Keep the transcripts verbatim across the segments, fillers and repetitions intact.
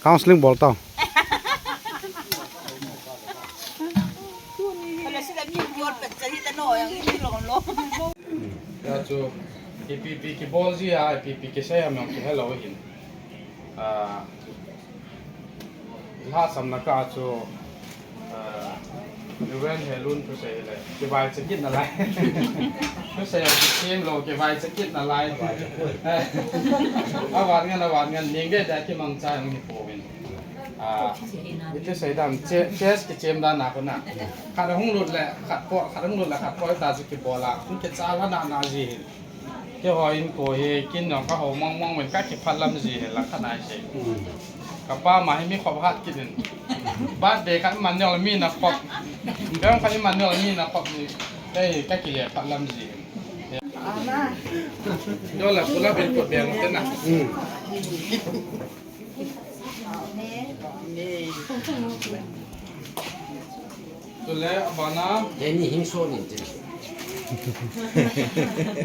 Counseling bol tao. Tua chu ipi ipi kibol ji a, ipi ipi kisei a mong kihelou hin. Ah, lhahsamna kah chu, ah, Reverend Helun thusei le kivaicha kit nalai. Thusei kisem lou, kivaicha kit nalai. Avat ngen, avat ngen, ning deh deh kimangcha jong hipouvin. Ah, iti sei dam, che-, church kichem dan a kona. Khat ahung lut le khat po, khat ahung lut le khat po, hita chu kibol a, hung kicha lhana na ji hin. Keiho in ko hi, kin jong kahou mong mong uvin, kakiphat lam ji hi lang khat nai sei. Hmm. Kapa ma hi mi khop hat kit in. Birthday khat iman jong le mi na khop. Dang khat iman jong le mi na khop ni. Kei, kakile phat lam ji hi. Ana. Jong le pula bin put biang te na. Hmm. Tule, abana. Heni hing so ni ti.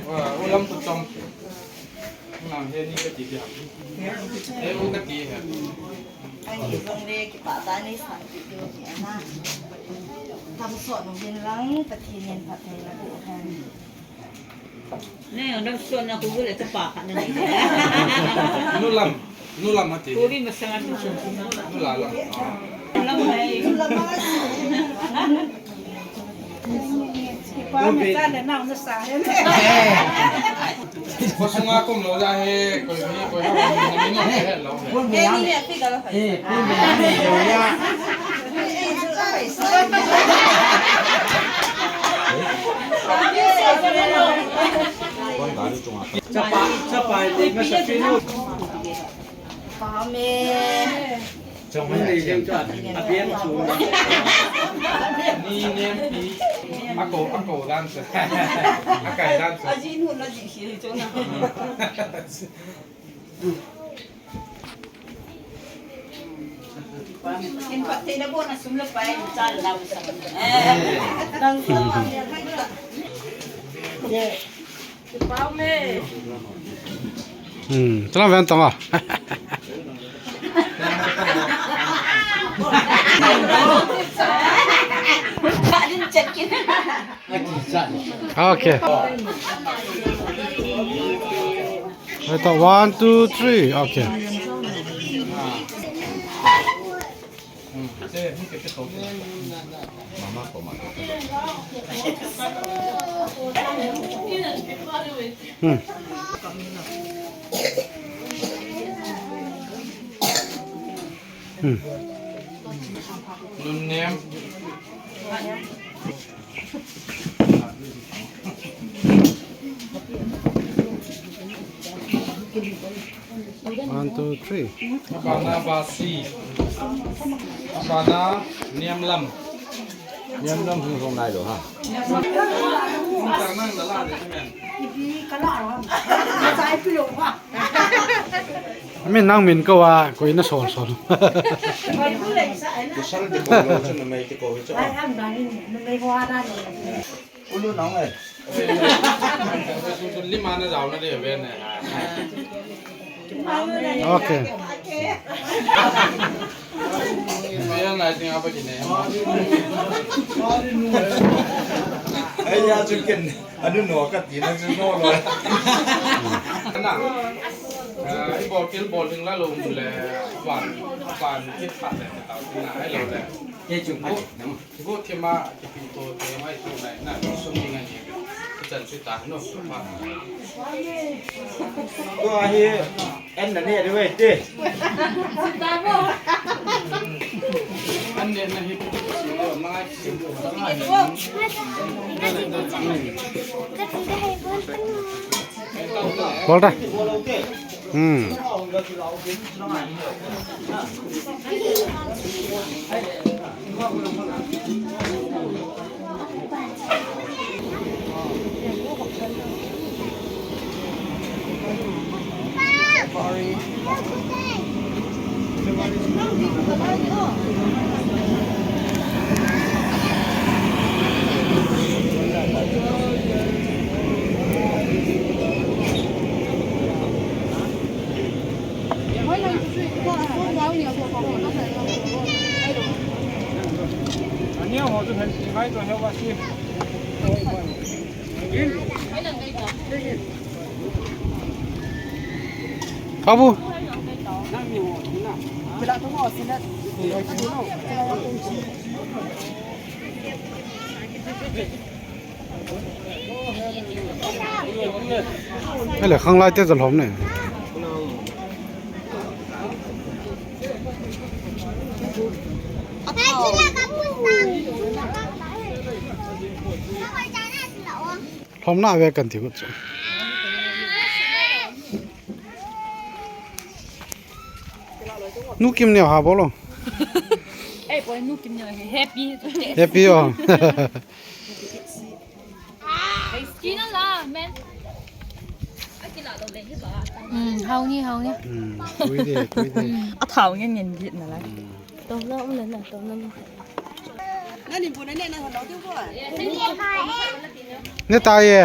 Wa, ulam tu chom. Nang heni kati dia. Eh, u kati he. Ai, ni jong le, kipah tah in nei sang kit diu ahi na. Damsot un hin lang, Pathen in phatthei naboh hen. Nei, damsot na ko le chapa khat na nei. Nu lam, nu lam ati. Ko ri masang atu. Nu la lam. Nu lam hai. Kipa me cha le nau na sa he. Ko sunga kum lou ja he, koi mi, koi ha, mi no he lou he. Ko mi ya. Eh, ko mi ya. Chapa, chapa, eh, na sa pinu. Amen. Chong mai nei jeng chu a, a biang chu. Ni nem pi. A ko, a ko dan chu. A kai dan chu. A ji nu na ji hi chu na. Kin phatthei naboh na sum le pai, cha le nao sa. Eh. Dang sa. Hmm, tala ven tama. Okay. Wait, one, two, three. Okay. Hmm. Hmm. Nun nem. One, two, three. Abana basi. Abana niamlam. Niamlam hung song nai lo ha. Min nang min ko a, ko ina sol sol. Kusal de ko lo chu na mai te ko ve chu. Ulu nong eh. Lima na jao na de ve ne. Okay. Ve na ting apa kine. Ai ya chu ken anu no ka ti na chu no lo. Na. Ai bol kil bol ding la lo le. Pan pan kit pa le ta na ai lo le. Ke chu pa. Go thima, kipin to, te mai to nai, na, sum ni ngai ni. Kitan sui ta, no, sum pa. Go ahi, en na ne, de wei, te. An ne na hi, si, go, ma, si, go, ma, ni. Bol ta. Hmm. Babu. Ele khanglai te jalhom ne. Lhomna ve kan ti kut chu. Nu Kim neo ha bolo. Ei, boy, nu Kim neo he. Happy. Happy o. Hey, skin la, man. Hmm, hao ni, hao ni. Hmm, tui de, tui de. Hmm. A thao ngen ngen git na lai. Hmm. Tom na um na na, tom na. Na ni bu na ne na ho lo tu ko. Ne ta ye.